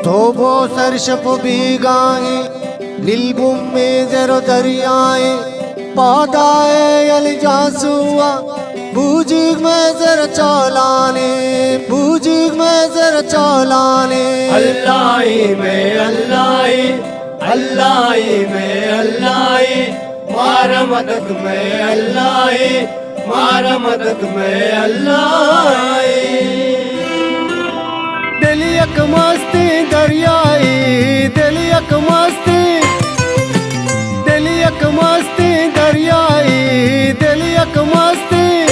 سہب ءُ سر، شپ ءُ بیگاہیں، نیل بومیں زر ءُ دریائیں، پادائے یل جاسوا، بوجیگ مئے زر چالانے، بوجیگ مئے زر چالانے۔ اللہی مئے اللہی، اللہی مئے اللہی، مارا مدد مئے اللہی، مارا مدد مئے اللہی۔ دل یک مستیں دریائے، دل یک مستیں، دل یک مستیں دریائے، دل یک مستیں۔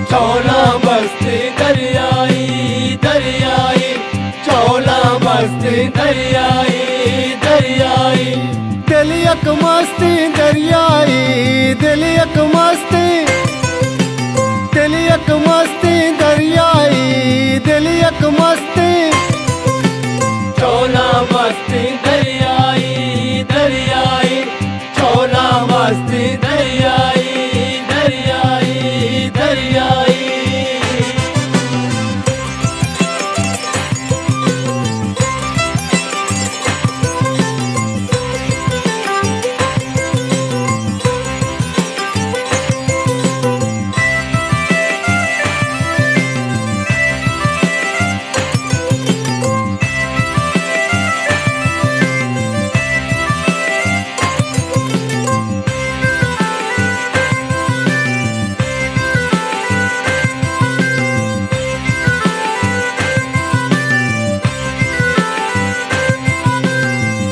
چولاں بستیں دریائے، دریائے، چولاں بستیں دریائے، دریائے۔ دل یک مستیں دریائے، دل یک مستیں، دل یک مستیں دریائے، دل یک مستیں۔ چولاں بستیں دریائے، دریائے، چولاں بستیں دریائے، دریائے، دریائے۔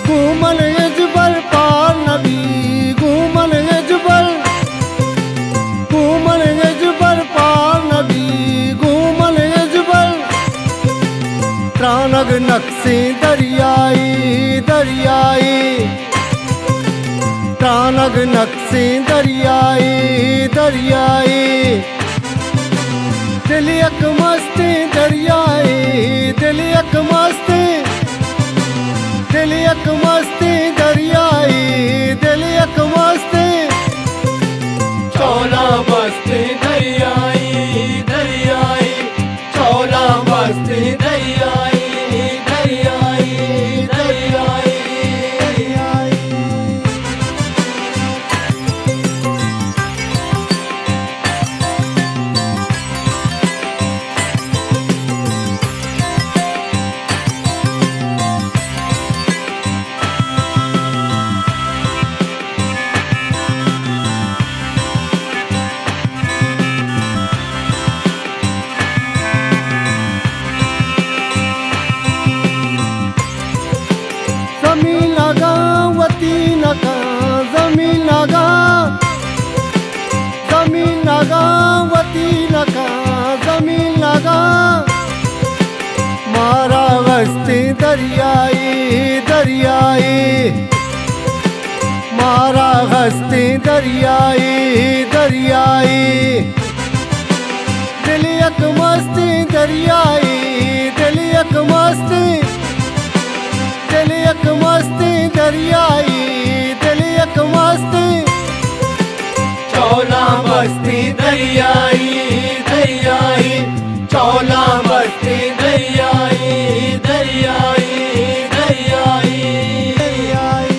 گوں من ہچبر پار نبی، گوں من ہچبر، گوں من ہچبر پار نبی، گوں من ہچبر۔ ترانگ نکسیں دریائے، دریائے، ترانگ نکسیں دریائے، دریائے۔ دل یک مستیں دریائے، دل یک مستیں، دل یک مستیں دریائے، دل یک مستیں۔ چولاں بستیں دریائے، دریائے، چولاں بستیں دریائے، دریائے، دریائے۔ زمین لگا وتی نکا، زمین لگا، زمین لگا وتی نکا، زمین لگا۔ مارا غستیں دریائے، دریائے، مارا غستیں دریائے، دریائے۔ دل یک مستیں دریائے، دل یک مستیں، دل یک مستیں دریائے، دل یک مستیں۔ چولاں بستیں دریائے، دریائے، چولاں بستیں دریائے، دریائے، دریائے، دریائے۔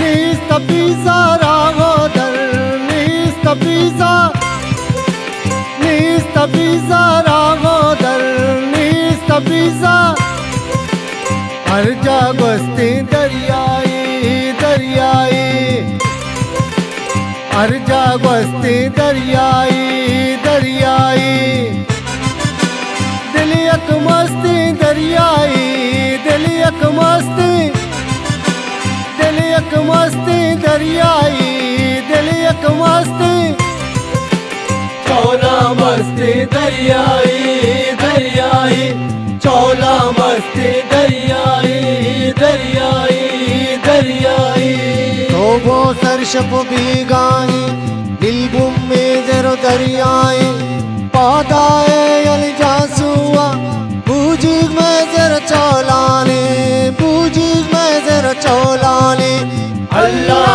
نیست پیسا راہ و در، نیست پیسا، نیست پیسا راہ و در، نیست پیسا۔ ہر جا گوستیں دریائے، دریائے، ہر جا گوستیں دریائے، دریائے۔ دل یک مستیں دریائے، دل یک مستیں، دل یک مستیں دریائے، دل یک مستیں۔ چولاں بس دریائی، دریائی، چولا مستی دریائی، دریائی، دریائی۔ تو بو سرشپ بیگاہی، نیل بومے زر و دریائی، پادائے یل جاسوا، بوجیگ مئے زر چولانی، بوجیگ مئے زر چولانی۔ اللہ